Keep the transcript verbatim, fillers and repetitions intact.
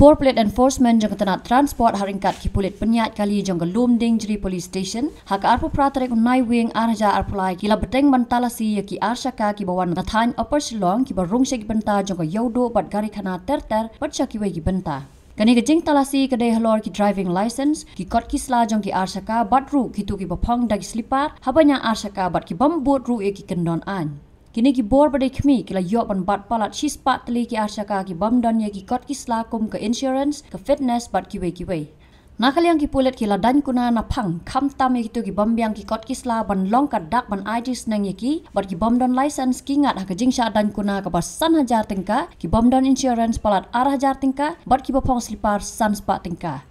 Por pulit enforcement jong ka tnat transport ha ryngkat ki pulit pynïaid kali jong ka Lumdiengjri Police Station ha ka arphew phra tarik u Naiwieng ar hajar arphew lai ki la bteng ban talasi ïa ki ar shaka kiba wan na thaiñ Upper Shillong kiba rung sha ki bynta jong ka ïewduh bad gari khana ter ter bad sha kiwei ki bynta. Kane ka jingtalasi ka dei halor ki driving license, ki kot ki sla jong ki ar shaka bad ruh kito kiba phong da ki slipar haba ñiah ar shaka bad ki bym bud ruh ïa ki kyndon aiñ. Kine ki bor ba dei khmih ki la ïoh ban bat palat shispah tylli ki ar shaka ki bym don ïa ki kot ki sla kum ka insurance, ka fitness bad kiwei kiwei. Na ka liang ki pulit ki la daiñ kuna na phang khamtam ïa kito ki bym biang ki kot ki sla ban long ka dak ban aiti sneng ïa ki bad ki bym don license ki ngat ha ka jingshah daiñ kuna kaba san hajar tyngka, ki bym don insurance palat ar hajar tyngka bad kiba phong slipar san spah tyngka.